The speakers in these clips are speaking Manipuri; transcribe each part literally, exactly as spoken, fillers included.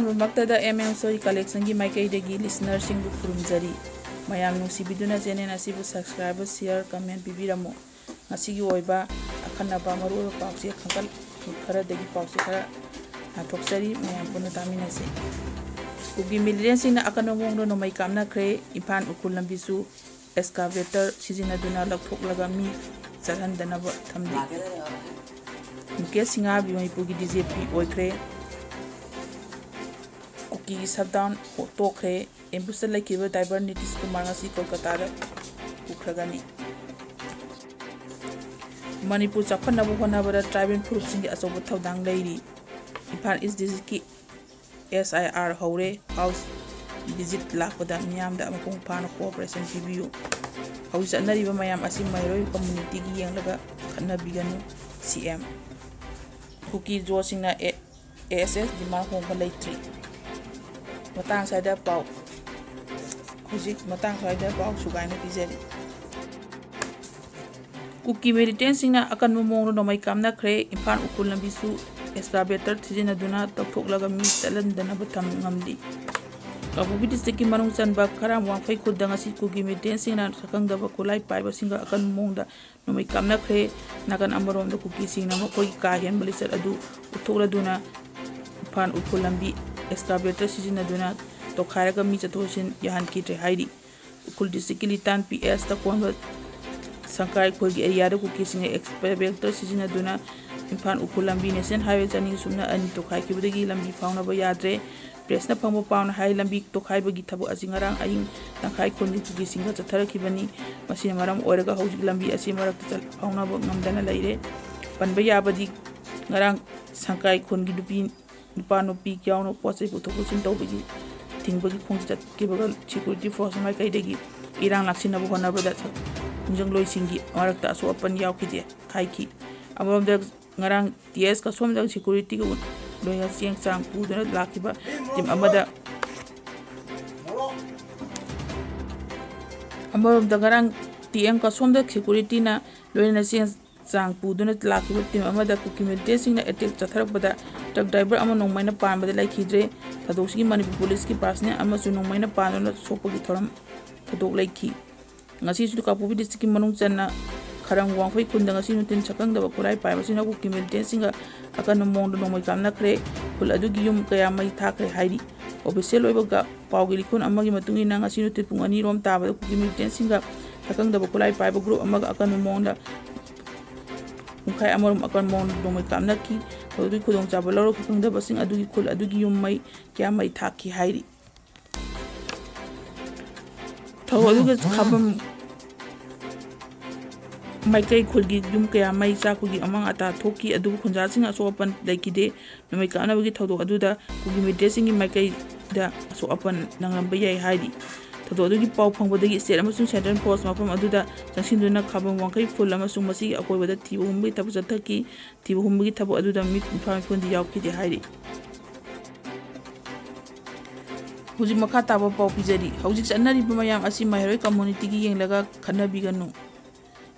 ꯑꯍꯥꯟꯕꯃꯛꯇꯗ M M Story Collectionꯒꯤ ꯃꯥꯏꯀꯩꯗꯒꯤ listenerꯁꯤꯡꯕꯨ ꯈꯨꯔꯨꯝꯖꯔꯤ꯫ ꯃꯌꯥꯝ ꯅꯨꯡꯁꯤꯕꯤꯗꯨꯅ channel ꯑꯁꯤꯕꯨ subscribe, share, comment ꯄꯤꯕꯤꯔꯝꯃꯨ꯫ ꯉꯁꯤꯒꯤ ꯑꯣꯏꯕ ꯑꯈꯟꯅꯕ ꯃꯔꯨꯑꯣꯏꯕ ꯄꯥꯎꯆꯦ ꯈꯪꯒꯠ-, ꯈꯔꯗꯒꯤ ꯄꯥꯎꯆꯦ ꯈꯔ ꯂꯥꯟꯊꯣꯛꯆꯔꯤ, ꯃꯌꯥꯝ ꯄꯨꯟꯅ ꯇꯥꯃꯤꯟꯅꯁꯤ꯫ ꯀꯨꯀꯤ militantꯁꯤꯡꯅ ꯑꯀꯟꯕ ꯃꯑꯣꯡꯗ ꯅꯣꯡꯃꯩ ꯀꯥꯞꯅꯈ꯭ꯔꯦ꯫ ꯏꯝꯐꯥꯜ ꯎꯈ꯭ꯔꯨꯜ ꯂꯝꯕꯤꯁꯨ excavator ꯁꯤꯖꯤꯟꯅꯗꯨꯅ ꯂꯧꯊꯣꯛꯂꯒ ꯃꯤ ꯆꯠꯍꯟꯗꯅꯕ ꯊꯝꯂꯤ꯫ ꯃꯨꯀꯦꯁ ꯁꯤꯡꯍ ꯃꯅꯤꯄꯨꯔꯒꯤ D G P ꯑꯣꯏꯈ꯭ꯔꯦ꯫ ꯀꯨꯀꯤꯒꯤ shutdown ꯇꯣꯛꯈ꯭ꯔꯦ꯫ Ambushꯇ ꯂꯩꯈꯤꯕ driver ꯅꯤꯇꯤꯁ ꯀꯨꯃꯥꯔ ꯉꯁꯤ ꯀꯣꯜꯀꯇꯥꯗ ꯄꯨꯈ꯭ꯔꯒꯅꯤ꯫ ꯃꯅꯤꯄꯨꯔ ꯆꯥꯎꯈꯠꯅꯕ ꯍꯣꯠꯅꯕꯗ tribal ꯐꯨꯔꯨꯞꯁꯤꯡꯒꯤ ꯑꯆꯧꯕ ꯊꯧꯗꯥꯡ ꯂꯩꯔꯤ꯫ Imphal East Districtꯀꯤ S I R ꯍꯧꯔꯦ꯫ House visit ꯂꯥꯛꯄꯗ ꯃꯤꯌꯥꯝꯗ ꯃꯄꯨꯡ ꯐꯥꯅ cooperation ꯄꯤꯕꯤꯌꯨ꯫ ꯍꯧꯖꯤꯛ ꯆꯠꯅꯔꯤꯕ ꯃꯌꯥꯝ ꯑꯁꯤ ꯃꯩꯍꯧꯔꯣꯏ communityꯒꯤ ꯌꯦꯡꯂꯒ ꯈꯠꯅꯕꯤꯒꯅꯨ, C M꯫ Kuki ꯖꯣꯁꯤꯡꯅ A-, A S S demand ꯍꯣꯡꯕ ꯂꯩꯇ꯭ꯔꯤ꯫ ꯃꯇꯥꯡ ꯁ꯭ꯋꯥꯏꯗ ꯄꯥꯎ, ꯍꯧꯖꯤꯛ ꯃꯇꯥꯡ ꯁ꯭ꯋꯥꯏꯗ ꯄꯥꯎ ꯁꯨꯒꯥꯏꯅ ꯄꯤꯖꯔꯤ꯫ ꯀꯨꯀꯤ militantꯁꯤꯡꯅ ꯑꯀꯟꯕ ꯃꯑꯣꯡꯗ ꯅꯣꯡꯃꯩ ꯀꯥꯞꯅꯈ꯭ꯔꯦ꯫ ꯏꯝꯐꯥꯜ ꯎꯈ꯭ꯔꯨꯜ ꯂꯝꯕꯤꯁꯨ excavator ꯁꯤꯖꯤꯟꯅꯗꯨꯅ ꯇꯧꯊꯣꯛꯂꯒ ꯃꯤ ꯆꯠꯍꯟꯗꯅꯕ ꯊꯝ ꯉꯝꯂꯤ꯫ ꯀꯥꯡꯄꯣꯛꯄꯤ districtꯀꯤ ꯃꯅꯨꯡ ꯆꯟꯕ ꯈꯔꯥꯝ ꯋꯥꯡꯈꯩ ꯈꯨꯜꯗ ꯉꯁꯤ ꯀꯨꯀꯤ militantꯁꯤꯡꯅ ꯁꯛꯈꯪꯗꯕ ꯈꯨꯠꯂꯥꯏ ꯄꯥꯏꯕꯁꯤꯡꯒ ꯑꯀꯟꯕ ꯃꯑꯣꯡꯗ ꯅꯣꯡꯃꯩ ꯀꯥꯞꯅꯈ꯭ꯔꯦ꯫ ꯅꯥꯀꯟ ꯑꯃꯔꯣꯝꯗ ꯀꯨꯀꯤꯁꯤꯡꯅ ꯃꯈꯣꯏꯒꯤ ꯀꯥ ꯍꯦꯟꯕ ꯂꯤꯆꯠ ꯑꯗꯨ ꯎꯠꯊꯣꯛꯂꯗꯨꯅ ꯏꯝꯐꯥꯜ ꯎꯈ꯭ꯔꯨꯜ ꯂꯝꯕꯤ excavator ꯁꯤꯖꯤꯟꯅꯗꯨꯅ ꯇꯧꯈꯥꯏꯔꯒ ꯃꯤ ꯆꯠꯊꯣꯛ ꯆꯠꯁꯤꯟ ꯌꯥꯍꯟꯈꯤꯗ꯭ꯔꯦ ꯍꯥꯏꯔꯤ꯫ ꯎꯈ꯭ꯔꯨꯜ districtꯀꯤ ꯂꯤꯇꯥꯟ P S ꯇ ꯀꯣꯟꯕ ꯁꯪꯀꯥꯏꯈꯣꯜꯒꯤ areaꯗ ꯀꯨꯀꯤꯁꯤꯡꯅ excavator ꯁꯤꯖꯤꯟꯅꯗꯨꯅ ꯏꯝꯐꯥꯜ ꯎꯈ꯭ꯔꯨꯜ ꯂꯝꯕꯤ National Highway ꯆꯅꯤ ꯁꯨꯞꯅ ꯑꯅꯤ ꯇꯣꯈꯥꯏꯈꯤꯕꯗꯒꯤ ꯂꯝꯕꯤ ꯐꯥꯎꯅꯕ ꯌꯥꯗ꯭ꯔꯦ꯫ Pressꯅ ꯐꯪꯕ ꯄꯥꯎꯅ ꯍꯥꯏ, ꯂꯝꯕꯤ ꯇꯣꯈꯥꯏꯕꯒꯤ ꯊꯕꯛ ꯑꯁꯤ ꯉꯔꯥꯡ ꯑꯍꯤꯡ ꯇꯪꯈꯥꯏ ꯈꯨꯟꯒꯤ ꯀꯨꯀꯤꯁꯤꯡꯒ ꯆꯠꯊꯔꯛꯈꯤꯕꯅꯤ꯫ ꯃꯁꯤꯅ ꯃꯔꯝ ꯑꯣꯏꯔꯒ ꯍꯧꯖꯤꯛ ꯂꯝꯕꯤ ꯑꯁꯤ ꯃꯔꯛꯇ ꯆꯠ-, ꯐꯥꯎꯅꯕ ꯉꯝꯗꯅ ꯂꯩꯔꯦ꯫ ꯄꯟꯕ ꯌꯥꯕꯗꯤ ꯉꯔꯥꯡ ꯁꯪꯀꯥꯏ ꯈꯨꯟꯒꯤ ꯅꯨꯄꯤ ꯅꯨꯄꯥ ꯅꯨꯄꯤ ꯌꯥꯎꯅ ꯄꯣꯠ ꯆꯩ ꯄꯨꯊꯣꯛ ꯄꯨꯁꯤꯟ ꯇꯧꯕꯒꯤ ꯊꯤꯡꯕꯒꯤ ꯈꯣꯡꯆꯠ ꯆꯠꯈꯤꯕꯒ security force ꯃꯥꯏꯀꯩꯗꯒꯤ ꯏꯔꯥꯡ ꯂꯥꯛꯁꯤꯟꯅꯕ ꯍꯣꯠꯅꯕꯗ ꯈꯣꯡꯖꯪꯂꯣꯏꯁꯤꯡꯒꯤ ꯃꯔꯛꯇ ꯑꯁꯣꯛ ꯑꯄꯟ ꯌꯥꯎꯈꯤꯗꯦ ꯍꯥꯏꯈꯤ꯫ ꯑꯃꯔꯣꯝꯗ ꯉꯔꯥꯡ T S ꯀꯁꯣꯝꯗ securityꯒ ꯂꯣꯏꯅ ꯆꯦꯡ ꯆꯥꯡ ꯄꯨꯗꯨꯅ ꯂꯥꯛꯈꯤꯕ team ꯑꯃꯗ, ꯑꯃꯔꯣꯝꯗ ꯉꯔꯥꯡ T M ꯀꯁꯣꯝꯗ securityꯅ ꯂꯣꯏꯅꯅ ꯆꯦꯡ ꯆꯥꯡ ꯄꯨꯗꯨꯅ ꯂꯥꯛꯈꯤꯕ ꯇꯤꯝ ꯑꯃꯗ ꯀꯨꯀꯤ ꯃꯤꯂꯤꯇꯦꯟꯁꯤꯡꯅ ꯑꯦꯇꯦꯛ ꯆꯠꯊꯔꯛꯄꯗ ꯇ꯭ꯔꯛ ꯗ꯭ꯔꯥꯏꯚꯔ ꯑꯃ ꯅꯣꯡꯃꯩꯅ ꯄꯥꯟꯕꯗ ꯂꯩꯈꯤꯗ꯭ꯔꯦ꯫ ꯊꯧꯗꯣꯛꯁꯤꯒꯤ ꯃꯅꯤꯄꯨꯔ ꯄꯨꯂꯤꯁꯀꯤ ꯄꯥꯔꯁꯅꯦꯜ ꯑꯃꯁꯨ ꯅꯣꯡꯃꯩꯅ ꯄꯥꯟꯗꯨꯅ ꯁꯣꯛꯄꯒꯤ ꯊꯧꯔꯝ ꯊꯧꯗꯣꯛ ꯂꯩꯈꯤ꯫ ꯉꯁꯤꯁꯨ ꯀꯥꯡꯄꯣꯛꯄꯤ ꯗꯤꯁꯇ꯭ꯔꯤꯛꯀꯤ ꯃꯅꯨꯡ ꯆꯟꯅ ꯈꯔꯪ ꯋꯥꯡꯈꯩ ꯈꯨꯟꯗ ꯉꯁꯤ ꯅꯨꯡꯊꯤꯜ ꯁꯛꯈꯪꯗꯕ ꯈꯨꯠꯂꯥꯏ ꯄꯥꯏꯕꯁꯤꯡꯅ ꯀꯨꯀꯤ ꯃꯤꯂꯤꯇꯦꯟꯁꯤꯡꯒ ꯑꯀꯟꯕ ꯃꯑꯣꯡꯗ ꯅꯣꯡꯃꯩ ꯀꯥꯞꯅꯈ꯭ꯔꯦ꯫ ꯈꯨꯜ ꯑꯗꯨꯒꯤ ꯌꯨꯝ ꯀꯌꯥ ꯃꯩ ꯊꯥꯈ꯭ꯔꯦ ꯍꯥꯏꯔꯤ꯫ ꯑꯣꯐꯤꯁꯤꯌꯦꯜ ꯑꯣꯏꯕ ꯄꯥꯎꯒꯤ ꯂꯤꯈꯨꯟ ꯑꯃꯒꯤ ꯃꯇꯨꯡ ꯏꯟꯅ, ꯉꯁꯤ ꯅꯨꯡꯊꯤꯜ ꯄꯨꯡ ꯑꯅꯤ ꯔꯣꯝ ꯇꯥꯕꯗ ꯀꯨꯀꯤ ꯃꯤꯂꯤꯇꯦꯟꯁꯤꯡꯒ ꯁꯛꯈꯪꯗꯕ ꯈꯨꯠꯂꯥꯏ ꯄꯥꯏꯕ ꯒ꯭ꯔꯨꯞ ꯑꯃꯒ ꯑꯀꯟꯕ ꯃꯑꯣꯡꯗ ꯄꯨꯡꯈꯥꯏ ꯑꯃꯔꯣꯝ ꯑꯀꯟꯕ ꯃꯑꯣꯡꯗ ꯅꯣꯡꯃꯩ ꯀꯥꯞꯅꯈꯤ꯫ ꯊꯧꯗꯣꯛꯀꯤ ꯈꯨꯗꯣꯡꯆꯥꯕ ꯂꯧꯔꯒ ꯁꯛꯈꯪꯗꯕꯁꯤꯡ ꯑꯗꯨꯒꯤ ꯈꯨꯜ ꯑꯗꯨꯒꯤ ꯌꯨꯝ ꯃꯩ ꯀꯌꯥ ꯃꯩ ꯊꯥꯈꯤ ꯍꯥꯏꯔꯤ꯫ ꯊꯧꯗꯣꯛ ꯑꯗꯨꯒ ꯈꯥꯕꯝ ꯃꯥꯏꯀꯩ ꯈꯨꯜꯒꯤ ꯌꯨꯝ ꯀꯌꯥ ꯃꯩ ꯆꯥꯛꯄꯒꯤ ꯑꯃꯥꯡ ꯑꯇꯥ ꯊꯣꯛꯈꯤ, ꯑꯗꯨꯕꯨ ꯈꯨꯟꯖꯥꯁꯤꯡꯅ ꯑꯁꯣꯛ ꯑꯄꯟ ꯂꯩꯈꯤꯗꯦ꯫ ꯅꯣꯡꯃꯩ ꯀꯥꯞꯅꯕꯒꯤ ꯊꯧꯗꯣꯛ ꯑꯗꯨꯗ ꯀꯨꯀꯤ ꯃꯤꯂꯤꯇꯦꯟꯁꯤꯡꯒꯤ ꯃꯥꯏꯀꯩꯗ ꯑꯁꯣꯛ ꯑꯄꯟ ꯅꯪꯂꯝꯕ ꯌꯥꯏ ꯍꯥꯏꯔꯤ꯫ ꯊꯧꯗꯣꯛ ꯑꯗꯨꯒꯤ ꯄꯥꯎ ꯐꯪꯕꯗꯒꯤ ꯁ꯭ꯇꯦꯠ ꯑꯃꯁꯨꯡ ꯁꯦꯟꯇ꯭ꯔꯦꯜ ꯐꯣꯔꯁ ꯃꯐꯝ ꯑꯗꯨꯗ ꯆꯪꯁꯤꯟꯗꯨꯅ ꯈꯥꯕꯝ ꯋꯥꯡꯈꯩ ꯈꯨꯜ ꯑꯃꯁꯨꯡ ꯃꯁꯤꯒꯤ ꯑꯀꯣꯏꯕꯗ ꯊꯤꯕ ꯍꯨꯝꯕꯒꯤ ꯊꯕꯛ ꯆꯠꯊꯈꯤ꯫ ꯊꯤꯕ ꯍꯨꯝꯕꯒꯤ ꯊꯕꯛ ꯑꯗꯨꯗ ꯃꯤ ꯀꯨꯟꯊ꯭ꯔꯥ ꯅꯤꯊꯣꯏꯗꯤ ꯌꯥꯎꯈꯤꯗꯦ ꯍꯥꯏꯔꯤ꯫ ꯍꯧꯖꯤꯛ ꯃꯈꯥ ꯇꯥꯕ ꯄꯥꯎ ꯄꯤꯖꯔꯤ꯫ ꯍꯧꯖꯤꯛ ꯆꯠꯅꯔꯤꯕ ꯃꯌꯥꯝ ꯑꯁꯤ ꯃꯍꯩꯔꯣꯏ ꯀꯝꯃꯨꯅꯤꯇꯤꯒꯤ ꯌꯦꯡꯂꯒ ꯈꯠꯅꯕꯤꯒꯅꯨ꯫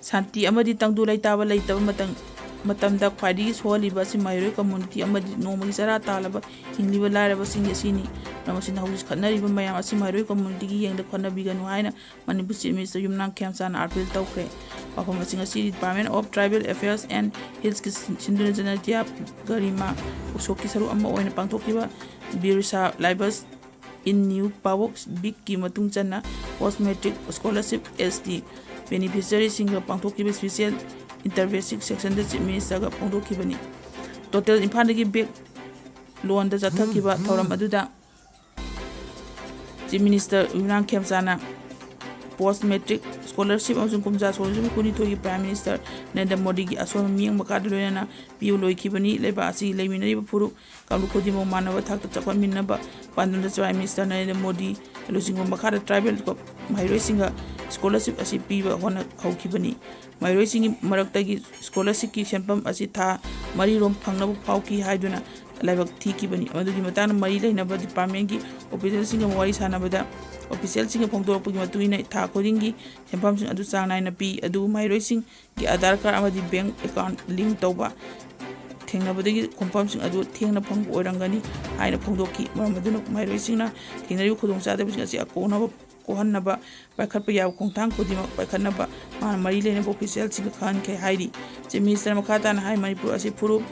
ꯁꯥꯟꯇꯤ ꯑꯃꯗꯤ ꯇꯪꯗꯨ ꯂꯩꯇꯥꯕ ꯂꯩꯇꯕ ꯃꯇꯝ, ꯃꯇꯝꯗ ꯈ꯭ꯋꯥꯏꯗꯒꯤ ꯁꯣꯛꯍꯜꯂꯤꯕ ꯑꯁꯤ ꯃꯍꯩꯔꯣꯏ ꯀꯝꯃꯨꯅꯤꯇꯤ ꯑꯃꯗꯤ ꯅꯣꯡꯃꯒꯤ ꯆꯔꯥ ꯇꯥꯜꯂꯕ ꯍꯤꯡꯂꯤꯕ ꯂꯥꯏꯔꯕꯁꯤꯡ ꯑꯁꯤꯅꯤ꯫ ꯃꯔꯝ ꯑꯁꯤꯅ ꯍꯧꯖꯤꯛ ꯈꯠꯅꯔꯤꯕ ꯃꯌꯥꯝ ꯑꯁꯤ ꯃꯍꯩꯔꯣꯏ ꯀꯝꯃꯨꯅꯤꯇꯤꯒꯤ ꯌꯦꯡꯂꯒ ꯈꯠꯅꯕꯤꯒꯅꯨ ꯍꯥꯏꯅ ꯃꯅꯤꯄꯨꯔ ꯆꯤꯐ ꯃꯤꯅꯤꯁꯇꯔ ꯌꯨꯝꯅꯥꯝ ꯈꯦꯝꯆꯥꯅ ꯑꯥꯄꯤꯜ ꯇꯧꯈ꯭ꯔꯦ꯫ ꯋꯥꯐꯝ ꯑꯁꯤ ꯉꯁꯤ Department of Tribal Affairs and Hillsꯀꯤ ꯁꯤꯟꯗꯨꯅ ꯖꯅꯖꯥꯇꯤꯌꯥ ꯒꯔꯤꯃꯥ ꯎꯠꯁꯣꯞꯀꯤ ꯁꯔꯨꯛ ꯑꯃ ꯑꯣꯏꯅ ꯄꯥꯡꯊꯣꯛꯈꯤꯕ ꯕꯤꯔꯁꯥ ꯂꯥꯏꯕꯁ in New Pavok Weekꯀꯤ ꯃꯇꯨꯡ ꯆꯟꯅ Post Matric Scholarship, ST beneficiaryꯁꯤꯡꯒ ꯄꯥꯡꯊꯣꯛꯈꯤꯕ special interfaith sessionꯗ ꯆꯤꯐ ꯃꯤꯅꯤꯁꯇꯔꯒ ꯐꯣꯡꯗꯣꯛꯈꯤꯕꯅꯤ꯫ ꯇꯣꯇꯦꯜ ꯏꯝꯐꯥꯜꯗꯒꯤ ꯕꯦꯛ ꯂꯣꯟꯗ ꯆꯠꯊꯈꯤꯕ ꯊꯧꯔꯝ ꯑꯗꯨꯗ ꯆꯤꯐ ꯃꯤꯅꯤꯁꯇꯔ ꯌꯨꯝꯅꯥꯝ ꯈꯦꯝꯆꯥꯅ Post Matric Scholarship ꯑꯃꯁꯨꯡ ꯀꯨꯝꯖꯥ ꯁꯣꯛꯂꯤꯕ ꯀꯨꯟꯅꯤꯊꯣꯏꯒꯤ ꯄ꯭ꯔꯥꯏꯝ ꯃꯤꯅꯤꯁꯇꯔ ꯅꯔꯦꯟꯗ꯭ꯔ ꯃꯣꯗꯤꯒꯤ ꯑꯁꯣꯟꯕ ꯃꯤꯠꯌꯦꯡ ꯃꯈꯥꯗ ꯂꯣꯏꯅꯅ ꯄꯤꯕ ꯂꯣꯏꯈꯤꯕꯅꯤ꯫ ꯂꯩꯕꯥꯛ ꯑꯁꯤꯒꯤ ꯂꯩꯃꯤꯟꯅꯔꯤꯕ ꯐꯨꯔꯨꯞ ꯀꯥꯡꯂꯨꯞ ꯈꯨꯗꯤꯡꯃꯛ ꯃꯥꯟꯅꯕ ꯊꯥꯛꯇ ꯆꯥꯎꯈꯠꯃꯤꯟꯅꯕ ꯄꯥꯟꯗꯝꯗ ꯄ꯭ꯔꯥꯏꯝ ꯃꯤꯅꯤꯁꯇꯔ ꯅꯔꯦꯟꯗ꯭ꯔ ꯃꯣꯗꯤ ꯂꯨꯆꯤꯡꯕ ꯃꯈꯥꯗ ꯇ꯭ꯔꯥꯏꯕꯦꯜ ꯃꯍꯩꯔꯣꯏꯁꯤꯡꯒ ꯁ꯭ꯀꯣꯂꯔꯁꯤꯞ ꯑꯁꯤ ꯄꯤꯕ ꯍꯣꯠꯅ ꯍꯧꯈꯤꯕꯅꯤ꯫ ꯃꯍꯩꯔꯣꯏꯁꯤꯡꯒꯤ ꯃꯔꯛꯇꯒꯤ ꯁ꯭ꯀꯣꯂꯔꯁꯤꯞꯀꯤ ꯁꯦꯟꯐꯝ ꯑꯁꯤ ꯊꯥ ꯃꯔꯤꯔꯣꯝ ꯐꯪꯅꯕ ꯐꯥꯎꯈꯤ ꯍꯥꯏꯗꯨꯅ ꯂꯥꯏꯕꯛ ꯊꯤꯈꯤꯕꯅꯤ꯫ ꯃꯗꯨꯒꯤ ꯃꯇꯥꯡꯗ ꯃꯔꯤ ꯂꯩꯅꯕ departmentꯀꯤ officialꯁꯤꯡꯒ ꯋꯥꯔꯤ ꯁꯥꯟꯅꯕꯗ, officialꯁꯤꯡꯅ ꯐꯣꯡꯗꯣꯔꯛꯄꯒꯤ ꯃꯇꯨꯡ ꯏꯟꯅ, ꯊꯥ ꯈꯨꯗꯤꯡꯒꯤ ꯁꯦꯟꯐꯝꯁꯤꯡ ꯑꯗꯨ ꯆꯥꯡ ꯅꯥꯏꯅ ꯄꯤ, ꯑꯗꯨꯕꯨ ꯃꯍꯩꯔꯣꯏꯁꯤꯡꯒꯤ Aadhaar card ꯑꯃꯗꯤ bank account link ꯇꯧꯕ ꯊꯦꯡꯅꯕꯗꯒꯤ ꯈꯣꯝꯐꯝꯁꯤꯡ ꯑꯗꯨ ꯊꯦꯡꯅ ꯐꯪꯕ ꯑꯣꯏꯔꯝꯒꯅꯤ ꯍꯥꯏꯅ ꯐꯣꯡꯗꯣꯛꯈꯤ꯫ ꯃꯔꯝ ꯑꯗꯨꯅ ꯃꯍꯩꯔꯣꯏꯁꯤꯡꯅ ꯊꯦꯡꯅꯔꯤꯕ ꯈꯨꯗꯣꯡꯆꯥꯗꯕꯁꯤꯡ ꯑꯁꯤ ꯑꯀꯣꯛꯅꯕ ꯀꯣꯛꯍꯟꯅꯕ ꯄꯥꯏꯈꯠꯄ ꯌꯥꯕ ꯈꯣꯡꯊꯥꯡ ꯈꯨꯗꯤꯡꯃꯛ ꯄꯥꯏꯈꯠꯅꯕ ꯃꯥꯅ ꯃꯔꯤ ꯂꯩꯅꯕ officialꯁꯤꯡꯒ ꯈꯪꯍꯟꯈꯤ ꯍꯥꯏꯔꯤ꯫ Chief Ministerꯅ ꯃꯈꯥ ꯇꯥꯅ ꯍꯥꯏ, ꯃꯅꯤꯄꯨꯔ ꯑꯁꯤ ꯐꯨꯔꯨꯞ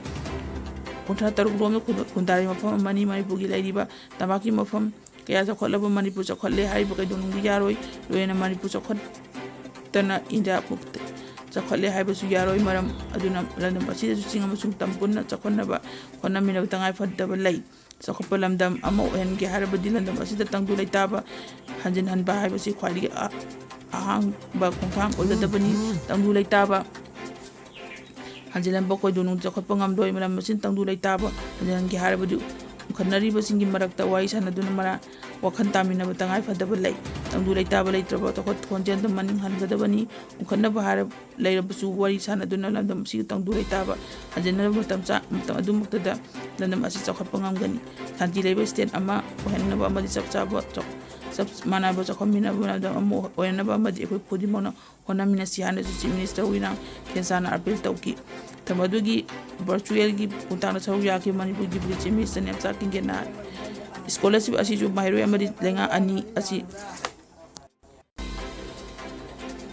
ꯀꯨꯟꯊ꯭ꯔꯥ ꯇꯔꯨꯛ ꯔꯣꯝꯗ ꯈꯨꯟꯗꯥꯔꯤꯕ ꯃꯐꯝ ꯑꯃꯅꯤ꯫ ꯃꯅꯤꯄꯨꯔꯒꯤ ꯂꯩꯔꯤꯕ ꯇꯝꯄꯥꯛꯀꯤ ꯃꯐꯝ ꯀꯌꯥ ꯆꯥꯎꯈꯠꯂꯕ ꯃꯅꯤꯄꯨꯔ ꯆꯥꯎꯈꯠꯂꯦ ꯍꯥꯏꯔꯤꯕ ꯀꯩꯗꯧꯅꯨꯡꯗ ꯌꯥꯔꯣꯏ꯫ ꯂꯣꯏꯅꯅ ꯃꯅꯤꯄꯨꯔ ꯆꯥꯎꯈꯠꯇꯅ ꯏꯟꯗꯤꯌꯥ ꯄꯨꯝ ꯆꯥꯎꯈꯠꯂꯦ ꯍꯥꯏꯕꯁꯨ ꯌꯥꯔꯣꯏ꯫ ꯃꯔꯝ ꯑꯗꯨꯅ ꯂꯝꯗꯝ ꯑꯁꯤꯗꯁꯨ ꯆꯤꯡ ꯑꯃꯁꯨꯡ ꯇꯝ ꯄꯨꯟꯅ ꯆꯥꯎꯈꯠꯅꯕ ꯍꯣꯠꯅꯃꯤꯟꯅꯕ ꯇꯉꯥꯏ ꯐꯗꯕ ꯂꯩ꯫ ꯆꯥꯎꯈꯠꯄ ꯂꯝꯗꯝ ꯑꯃ ꯑꯣꯏꯍꯟꯒꯦ ꯍꯥꯏꯔꯕꯗꯤ ꯂꯝꯗꯝ ꯑꯁꯤꯗ ꯇꯪꯗꯨ ꯂꯩꯇꯥꯕ ꯍꯟꯖꯤꯟꯍꯟꯕ ꯍꯥꯏꯕꯁꯤ ꯈ꯭ꯋꯥꯏꯗꯒꯤ ꯑ-, ꯑꯍꯥꯡꯕ ꯈꯣꯡꯊꯥꯡ ꯑꯣꯏꯒꯗꯕꯅꯤ꯫ ꯇꯪꯗꯨ ꯂꯩꯇꯥꯕ ꯍꯟꯖꯤꯜꯍꯟꯕ ꯀꯣꯏꯗꯧꯅꯨꯡ ꯆꯥꯎꯈꯠꯄ ꯉꯝꯂꯣꯏ꯫ ꯃꯔꯝ ꯑꯁꯤꯅ ꯇꯪꯗꯨ ꯂꯩꯇꯥꯕ ꯍꯟꯖꯤꯜꯍꯟꯒꯦ ꯍꯥꯏꯔꯕꯗꯤ ꯎꯡꯈꯠꯅꯔꯤꯕꯁꯤꯡꯒꯤ ꯃꯔꯛꯇ ꯋꯥꯔꯤ ꯁꯥꯟꯅꯗꯨꯅ ꯃꯔꯥ-, ꯋꯥꯈꯜ ꯇꯥꯃꯤꯟꯅꯕ ꯇꯉꯥꯏ ꯐꯗꯕ ꯂꯩ꯫ ꯇꯪꯗꯨ ꯂꯩꯇꯥꯕ ꯂꯩꯇ꯭ꯔꯕ ꯆꯥꯎꯈꯠ ꯈꯣꯟꯖꯦꯜꯗ ꯃꯅꯤꯡ ꯍꯟꯒꯗꯕꯅꯤ꯫ ꯎꯡꯈꯠꯅꯕ ꯍꯥꯏꯔ-, ꯂꯩꯔꯕꯁꯨ ꯋꯥꯔꯤ ꯁꯥꯟꯅꯗꯨꯅ ꯂꯝꯗꯝ ꯑꯁꯤꯒꯤ ꯇꯪꯗꯨ ꯂꯩꯇꯥꯕ ꯍꯟꯖꯤꯟꯅꯕ ꯃꯇꯝ ꯆꯥ-, ꯃꯇꯝ ꯑꯗꯨꯃꯛꯇꯗ ꯂꯝꯗꯝ ꯑꯁꯤ ꯆꯥꯎꯈꯠꯄ ꯉꯝꯒꯅꯤ꯫ ꯁꯥꯟꯇꯤ ꯂꯩꯕ state ꯑꯃ ꯑꯣꯏꯍꯟꯅꯕ ꯑꯃꯗꯤ ꯆꯞ ꯆꯥꯕ ꯆꯥꯎ-, ꯆꯞ ꯃꯥꯟꯅꯕ ꯆꯥꯎꯈꯠꯃꯤꯟꯅꯕ ꯂꯝꯗꯝ ꯑꯃ ꯑꯣꯏꯍꯟꯅꯕ ꯑꯃꯗꯤ ꯑꯩꯈꯣꯏ ꯈꯨꯗꯤꯡꯃꯛꯅ ꯍꯣꯠꯅꯃꯤꯟꯅꯁꯤ ꯍꯥꯏꯅꯁꯨ Chief Minister ꯋꯤꯅꯥꯝ ꯈꯦꯟꯁꯥꯅ appeal ꯇꯧꯈꯤ꯫ ꯃꯇꯝ ꯑꯗꯨꯒꯤ virtualꯒꯤ ꯈꯣꯡꯊꯥꯡꯗ ꯁꯔꯨꯛ ꯌꯥꯈꯤꯕ ꯃꯅꯤꯄꯨꯔꯒꯤ Deputy Chief Minister ꯅꯦꯝꯆꯥ ꯀꯤꯡꯒꯦꯟꯅ ꯍꯥꯏ, scholarship ꯑꯁꯤꯁꯨ ꯃꯍꯩꯔꯣꯏ ꯑꯃꯗꯤ ꯂꯩꯉꯥꯛ ꯑꯅꯤ ꯑꯁꯤ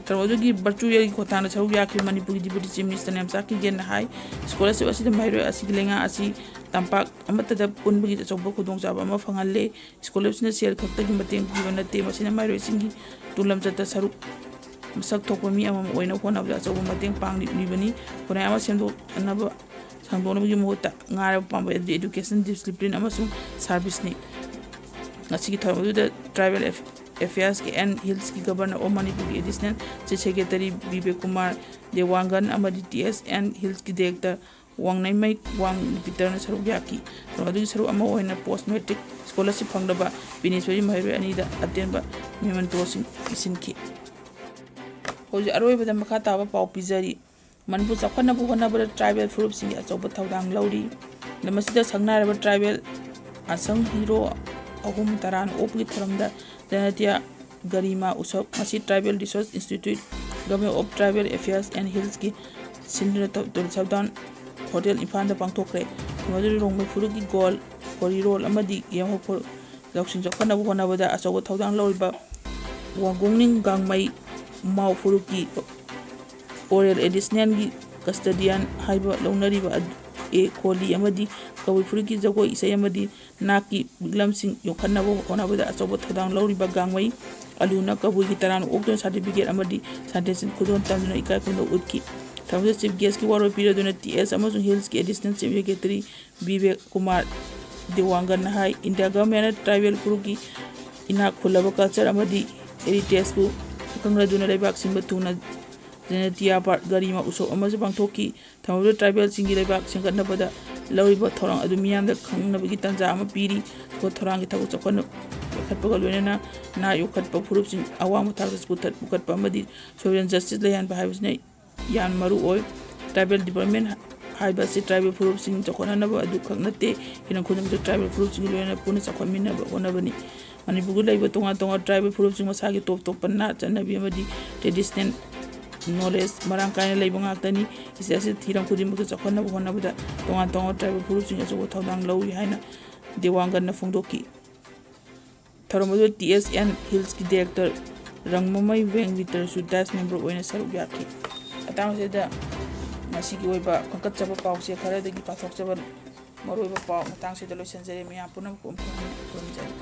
ꯊꯧꯔꯝ ꯑꯗꯨꯒꯤ virtualꯒꯤ ꯈꯣꯡꯊꯥꯡꯗ ꯁꯔꯨꯛ ꯌꯥꯈꯤꯕ ꯃꯅꯤꯄꯨꯔꯒꯤ Deputy Chief Minister ꯅꯦꯝꯆꯥ ꯀꯤꯡꯒꯦꯟꯅ ꯍꯥꯏ, scholarship ꯑꯁꯤꯅ ꯃꯍꯩꯔꯣꯏ ꯑꯁꯤꯒꯤ ꯂꯩꯉꯥꯛ ꯑꯁꯤ ꯇꯝꯄꯥꯛ ꯑꯃꯠꯇꯗ ꯄꯨꯟꯕꯒꯤ ꯑꯆꯧꯕ ꯈꯨꯗꯣꯡꯆꯥꯕ ꯑꯃ ꯐꯪꯍꯜꯂꯦ꯫ Scholarshipꯅ ꯁꯦꯜ ꯈꯛꯇꯒꯤ ꯃꯇꯦꯡ ꯄꯤꯕ ꯅꯠꯇꯦ, ꯃꯁꯤꯅ ꯃꯍꯩꯔꯣꯏꯁꯤꯡꯒꯤ ꯇꯨꯡ ꯂꯝꯆꯠꯇ ꯁꯔꯨꯛ, ꯃꯁꯛ ꯊꯣꯛꯄ ꯃꯤ ꯑꯃꯃꯝ ꯑꯣꯏꯅꯕ ꯍꯣꯠꯅꯕꯗ ꯑꯆꯧꯕ ꯃꯇꯦꯡ ꯄꯥꯡꯂꯤꯕꯅꯤ꯫ ꯈꯨꯟꯅꯥꯏ ꯑꯃ ꯁꯦꯝꯗꯣꯛꯅꯕ, ꯁꯥꯡꯗꯣꯛꯅꯕꯒꯤ ꯃꯍꯨꯠꯇ ꯉꯥꯏꯔꯕ ꯄꯥꯝꯕꯩ ꯑꯗꯨꯗꯤ education, discipline ꯑꯃꯁꯨꯡ serviceꯅꯤ꯫ ꯉꯁꯤꯒꯤ ꯊꯧꯔꯝ ꯑꯗꯨꯗ Tribal Aff-, Affairsꯀꯤ and Hillsꯀꯤ Governor of ꯃꯅꯤꯄꯨꯔꯒꯤ Additional Chief Secretary Bibek Kumar ꯗꯦꯋꯥꯡꯒꯟ ꯑꯃꯗꯤ T S and Hillsꯀꯤ Director ꯋꯥꯡꯅꯩꯃꯩ ꯋꯥꯡ ꯄꯤꯇꯔꯅ ꯁꯔꯨꯛ ꯌꯥꯈꯤ꯫ ꯊꯧꯔꯝ ꯑꯗꯨꯒꯤ ꯁꯔꯨꯛ ꯑꯃ ꯑꯣꯏꯅ post matric scholarship ꯐꯪꯂꯕ ꯕꯤꯅꯦꯁ꯭ꯋꯔꯤ ꯃꯍꯩꯔꯣꯏ ꯑꯅꯤꯗ ꯑꯇꯦꯟꯕ mementoꯁꯤꯡ ꯄꯤꯁꯤꯟꯈꯤ꯫ ꯍꯧꯖꯤꯛ ꯑꯔꯣꯏꯕꯗ ꯃꯈꯥ ꯇꯥꯕ ꯄꯥꯎ ꯄꯤꯖꯔꯤ꯫ ꯃꯅꯤꯄꯨꯔ ꯆꯥꯎꯈꯠꯅꯕ ꯍꯣꯠꯅꯕꯗ ꯇ꯭ꯔꯥꯏꯕꯦꯜ ꯐꯨꯔꯨꯞꯁꯤꯡꯒꯤ ꯑꯆꯧꯕ ꯊꯧꯗꯥꯡ ꯂꯧꯔꯤ꯫ ꯂꯝ ꯑꯁꯤꯗ ꯁꯛꯅꯥꯏꯔꯕ ꯇ꯭ꯔꯥꯏꯕꯦꯜ ꯑꯟꯁꯪ ꯍꯤꯔꯣ ꯑꯍꯨꯝ ꯇꯔꯥꯝꯅ ꯑꯣꯛꯄꯒꯤ ꯊꯧꯔꯝꯗ ꯖꯅꯇꯤꯌꯥ ꯒꯔꯤꯃꯥ ꯎꯁꯕ ꯉꯁꯤ tribal research institute, government of tribal affairs and ꯍꯤꯜꯁꯀꯤ ꯁꯤꯟꯗꯨꯅ ꯇꯧ-, ꯇꯧ-, ꯁꯕꯗꯥꯟ ꯍꯣꯇꯦꯜ ꯏꯝꯐꯥꯜꯗ ꯄꯥꯡꯊꯣꯛꯈ꯭ꯔꯦ꯫ ꯃꯗꯨꯗ ꯔꯣꯡꯃꯩ ꯐꯨꯔꯨꯞꯀꯤ ꯒꯣꯜ, ꯈꯣꯔꯤꯔꯣꯜ ꯑꯃꯗꯤ ꯌꯦꯡꯍꯧ ꯐꯨꯔꯨꯞ ꯂꯧꯁꯤꯡ ꯆꯥꯎꯈꯠꯅꯕ ꯍꯣꯠꯅꯕꯗ ꯑꯆꯧꯕ ꯊꯧꯗꯥꯡ ꯂꯧꯔꯤꯕ ꯋꯥꯡꯒꯣꯡꯅꯤꯡ ꯒꯥꯡꯃꯩ ꯃꯥꯎ ꯐꯨꯔꯨꯞꯀꯤ ꯑꯣꯔꯦꯜ ꯑꯦꯗꯤꯁꯅꯦꯜꯒꯤ ꯀꯁꯇꯗꯤꯌꯥꯟ ꯍꯥꯏꯕ ꯂꯧꯅꯔꯤꯕ ꯑꯗꯨ ꯑꯦ ꯀꯣꯂꯤ ꯑꯃꯗꯤ ꯀꯕꯨꯏ ꯐꯨꯔꯨꯞꯀꯤ ꯖꯒꯣꯏ ꯏꯁꯩ ꯑꯃꯗꯤ ꯅꯥꯠꯀꯤ ꯂꯝꯁꯤꯡ ꯌꯣꯛꯈꯠꯅꯕ ꯍꯣꯠꯅꯕꯗ ꯑꯆꯧꯕ ꯊꯧꯗꯥꯡ ꯂꯧꯔꯤꯕ ꯒꯥꯡꯃꯩ ꯑꯂꯨꯅ ꯀꯕꯨꯏꯒꯤ ꯇꯔꯥꯝꯅ ꯑꯣꯛꯇꯨꯅ ꯁꯥꯔꯇꯤꯐꯤꯀꯦꯠ ꯑꯃꯗꯤ ꯁꯥꯟꯇꯦꯟꯁ ꯈꯨꯗꯣꯜ ꯇꯝꯗꯨꯅ ꯏꯀꯥꯏ ꯈꯨꯝꯅꯕ ꯎꯠꯈꯤ꯫ ꯊꯧꯔꯝꯗ ꯆꯤꯐ ꯒꯦꯁꯀꯤ ꯋꯥꯔꯣꯜ ꯄꯤꯔꯗꯨꯅ ꯇꯤ ꯑꯦꯁ ꯑꯃꯁꯨꯡ ꯍꯤꯜꯁꯀꯤ additional chief secretary Vivek Kumar ꯗꯦꯋꯥꯡꯒꯟꯅ ꯍꯥꯏ, ꯏꯟꯗꯤꯌꯥ ꯒꯚꯔꯟꯃꯦꯟꯅ ꯇ꯭ꯔꯥꯏꯕꯦꯜ ꯐꯨꯔꯨꯞꯀꯤ ꯏꯅꯥꯛ ꯈꯨꯜꯂꯕ ꯀꯜꯆꯔ ꯑꯃꯗꯤ ꯍꯦꯔꯤꯇꯦꯖꯄꯨ ꯈꯪꯅꯗꯨꯅ ꯂꯩꯕꯥꯛ ꯁꯤꯟꯕ ꯊꯨꯡꯅ ꯖꯅꯇꯤꯌꯥ ꯄꯥꯔꯛ ꯒꯥꯔꯤꯃꯥ ꯎꯠꯁꯕ ꯑꯃꯁꯨ ꯄꯥꯡꯊꯣꯛꯈꯤ꯫ ꯊꯧꯔꯝꯗꯨꯗ ꯇ꯭ꯔꯥꯏꯕꯦꯜꯁꯤꯡꯒꯤ ꯂꯩꯕꯥꯛ ꯁꯦꯝꯒꯠꯅꯕꯗ ꯂꯧꯔꯤꯕ ꯊꯧꯔꯥꯡ ꯑꯗꯨ ꯃꯤꯌꯥꯝꯗ ꯈꯪꯅꯕꯒꯤ ꯇꯥꯟꯖꯥ ꯑꯃ ꯄꯤꯔꯤ꯫ ꯊꯕꯛ ꯊꯧꯔꯥꯡꯒꯤ ꯊꯕꯛ ꯆꯥꯎꯈꯠꯅ ꯄꯥꯏꯈꯠꯄꯒ ꯂꯣꯏꯅꯅ ꯅꯥꯠ ꯌꯣꯛꯈꯠꯄ ꯐꯨꯔꯨꯞꯁꯤꯡ ꯑꯋꯥꯡꯕ ꯊꯥꯛꯇ ꯄꯨꯊꯠ-, ꯄꯨꯈꯠꯄ ꯑꯃꯗꯤ ꯁꯣꯁꯤꯌꯦꯜ ꯖꯁꯇꯤꯁ ꯂꯩꯍꯟꯕ ꯍꯥꯏꯕꯁꯤꯅ ꯌꯥꯝꯅ ꯃꯔꯨ ꯑꯣꯏ꯫ ꯇ꯭ꯔꯥꯏꯕꯦꯜ ꯗꯤꯕꯂꯞꯃꯦꯟ ꯍꯥꯏꯕ ꯑꯁꯤ ꯇ꯭ꯔꯥꯏꯕꯦꯜ ꯐꯨꯔꯨꯞꯁꯤꯡ ꯆꯥꯎꯈꯠꯅꯅꯕ ꯑꯗꯨꯈꯛ ꯅꯠꯇꯦ, ꯍꯤꯔꯝ ꯈꯨꯗꯤꯡꯃꯛꯇ ꯇ꯭ꯔꯥꯏꯕꯦꯜ ꯐꯨꯔꯨꯞꯁꯤꯡꯒ ꯂꯣꯏꯅꯅ ꯄꯨꯟꯅ ꯆꯥꯎꯈꯠꯃꯤꯟꯅꯕ ꯍꯣꯠꯅꯕꯅꯤ꯫ ꯃꯅꯤꯄꯨꯔꯒꯤ ꯂꯩꯕ ꯇꯣꯉꯥꯟ ꯇꯣꯉꯥꯟꯕ ꯇ꯭ꯔꯥꯏꯕꯦꯜ ꯐꯨꯔꯨꯞꯁꯤꯡ ꯃꯁꯥꯒꯤ ꯇꯣꯞ ꯇꯣꯞꯄ ꯅꯥꯠ, ꯆꯠꯅꯕꯤ ꯑꯃꯗꯤ ꯇ꯭ꯔꯦꯗꯤꯁꯅꯦꯜ ꯅꯣꯂꯦꯖ ꯃꯔꯥꯡ ꯀꯥꯏꯅ ꯂꯩꯕ ꯉꯥꯛꯇꯅꯤ꯫ ꯏꯁꯇꯦꯠ ꯑꯁꯤꯗ ꯍꯤꯔꯝ ꯈꯨꯗꯤꯡꯃꯛꯇ ꯆꯥꯎꯈꯠꯅꯕ ꯍꯣꯠꯅꯕꯗ ꯇꯣꯉꯥꯟ ꯇꯣꯉꯥꯟꯕ ꯇ꯭ꯔꯥꯏꯕꯦꯜ ꯐꯨꯔꯨꯞꯁꯤꯡ ꯑꯆꯧꯕ ꯊꯧꯗꯥꯡ ꯂꯧꯔꯤ ꯍꯥꯏꯅ ꯗꯦꯋꯥꯡꯒꯟꯅ ꯐꯣꯡꯗꯣꯛꯈꯤ꯫ ꯊꯧꯔꯝ ꯑꯗꯨꯗ ꯇꯤ ꯑꯦꯁ ꯑꯦꯟ ꯍꯤꯜꯁꯀꯤ ꯗꯥꯏꯔꯦꯛꯇꯔ ꯔꯪꯃꯃꯩ ꯋꯦꯡ ꯋꯤꯇꯔꯁꯨ ꯗꯥꯏꯁ ꯃꯦꯝꯕꯔ ꯑꯣꯏꯅ ꯁꯔꯨꯛ ꯌꯥꯈꯤ꯫ ꯃꯇꯥꯡꯁꯤꯗ ꯉꯁꯤꯒꯤ ꯑꯣꯏꯕ ꯈꯟꯒꯠꯆꯕ ꯄꯥꯎꯆꯦ ꯈꯔꯗꯒꯤ ꯄꯥꯊꯣꯛꯆꯕ ꯃꯔꯨꯑꯣꯏꯕ ꯄꯥꯎ ꯃꯇꯥꯡꯁꯤꯗ ꯂꯣꯏꯁꯤꯟꯖꯔꯦ꯫ ꯃꯌꯥꯝ ꯄꯨꯝꯅꯃꯛꯄꯨ ꯑꯃꯨꯛ ꯍꯟꯅ ꯈꯨꯔꯨꯝꯖꯔꯤ꯫